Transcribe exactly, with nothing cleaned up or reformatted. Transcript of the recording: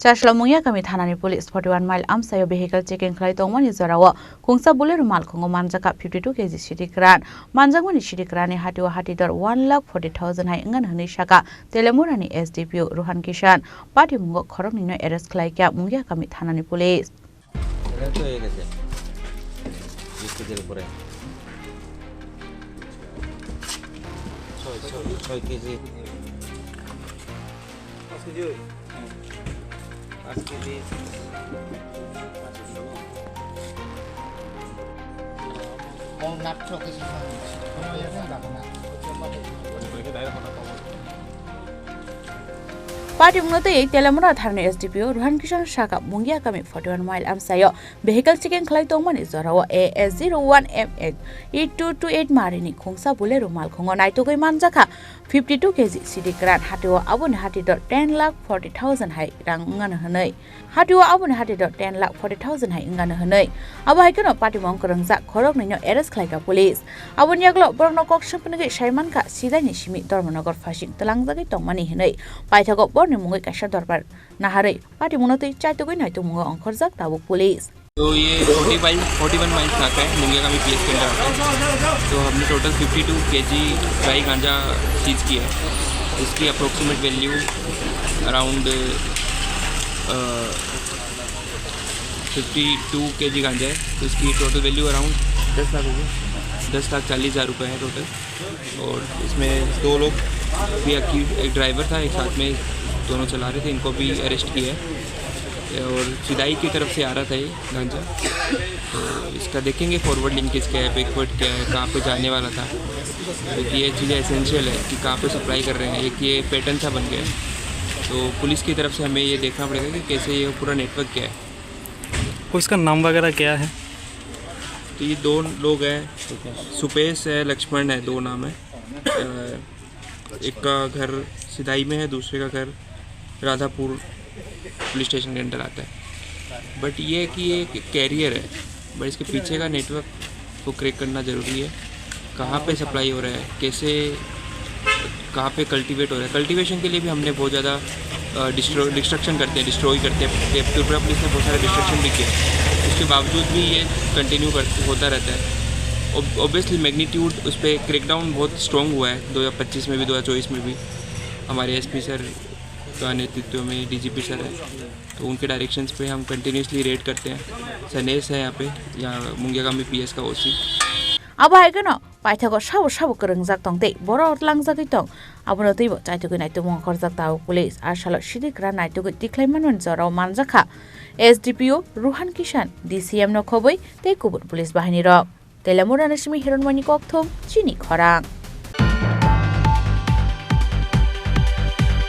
Chasla Mungiakami thanani police forty one mile amsaio vehicle checking khlai tongmani jorao khungsa Bolero malkhungo manjakha fifty two K G sidi kwran. Manjakmani sidi kwranni hatio hatidor one lakh forty thousand hai wngani hwnwi sakha Telemurani S D P O Ruhan Kishan. Patimungo khoroknwino arrest khlaikha Mungiakami thanani police. এটা তো হয়ে গেছে। বিশ কেজির উপরে। ছয়, ছয়, ছয় কেজি। পাঁচ কেজি ওই। পাঁচ KG. Party mungno tei Telemura tharni S D P O Ruhan Kishon sakha Mungiakami forty one mile amsaio vehicle checking khlai tongmani jorao A S zero one M X eight two two eight marini khungsa Bolero malkhungo naitugwi manjakha fifty two K G sidi kwran hatio aboni hatidor ten lakh forty thousand hai rang wngano hwnwi. Hatio aboni hatidor ten lakh forty thousand hai wngano hwnwi. Abo hai kheno patimung kwrwngjak khoroknwino arrest khlaikha police. Aboni yagulo borokno kok swngpinigwi saimankha sidaini simi Dharmanagar phasing twlangjagwi tongmani hwnwi paithago borni mungwi kaisa dorbar naharwi patimungno twi chaitugwi naitugmungo ongkhorjak tabuk police. तो ये forty mile, forty one miles नाका है, मुंगियाकामी पीएस के अंडर आता है। तो हमने total fifty two KG dry ganja seize किया है। इसकी approximate value around, uh, fifty two KG ganja है, तो इसकी टोटल वैल्यू अराउंड दस लाख होगी, दस लाख चालीस हज़ार रुपये है टोटल। और इसमें दो लोग भी एक्यूज, एक ड्राइवर था, एक साथ में दोनों चला रहे थे, इनको भी अरेस्ट किया है। और सिदाई की तरफ से आ रहा था ये गांजा, तो इसका देखेंगे फॉरवर्ड लिंकेज क्या है, बैकवर्ड क्या है, कहाँ पे जाने वाला था, क्योंकि ये चीज़ें एसेंशियल है कि कहाँ पे सप्लाई कर रहे हैं। एक ये पैटर्न सा बन गया है, तो पुलिस की तरफ से हमें ये देखना पड़ेगा कि कैसे ये पूरा नेटवर्क क्या है। इसका नाम वगैरह क्या है? तो ये दो लोग हैं, सुपेश है, लक्ष्मण है, दो नाम है। अ, एक का घर सिदाई में है, दूसरे का घर राधापुर पुलिस स्टेशन के अंडर आता है। बट ये है कि ये एक कैरियर है, बट इसके पीछे का नेटवर्क को क्रैक करना ज़रूरी है। कहाँ पे सप्लाई हो रहा है, कैसे, कहाँ पे कल्टीवेट हो रहा है। कल्टीवेशन के लिए भी हमने बहुत ज़्यादा, अ, डिस्ट्रो-, डिस्ट्रक्शन करते हैं, डिस्ट्रॉय करते हैं। ये त्रिपुरा पुलिस ने बहुत सारा डिस्ट्रक्शन भी किया, उसके बावजूद भी ये कंटिन्यू कर, होता रहता है। ऑब-, ऑब्वियसली मैग्नीट्यूड, उस पर क्रैकडाउन बहुत स्ट्रॉन्ग हुआ है। दो हज़ार पच्चीस में भी, दो हज़ार चौबीस में भी हमारे एसपी सर का नेतृत्व में डीजीपी सर है, तो उनके डायरेक्शंस पे हम कंटिन्यूअसली रेड करते हैं। सनेस है यहाँ पे, यहाँ मुंगियाकामी पीएस का ओसी। Abo hai kheno paithago sabo sabo kwrwngjak tong tei borok tlangjagwi tong. Abono twibo chaitugwi naitugmung khorjak tabuk police. A salo sidi kwran naitugwi tikhlai manmani jorao manjakha S D P O Ruhan Kishan, D C M no khobwi tei kubun police bahinirok. Telemurani simi Hironmoni Kokthum, chini khorang.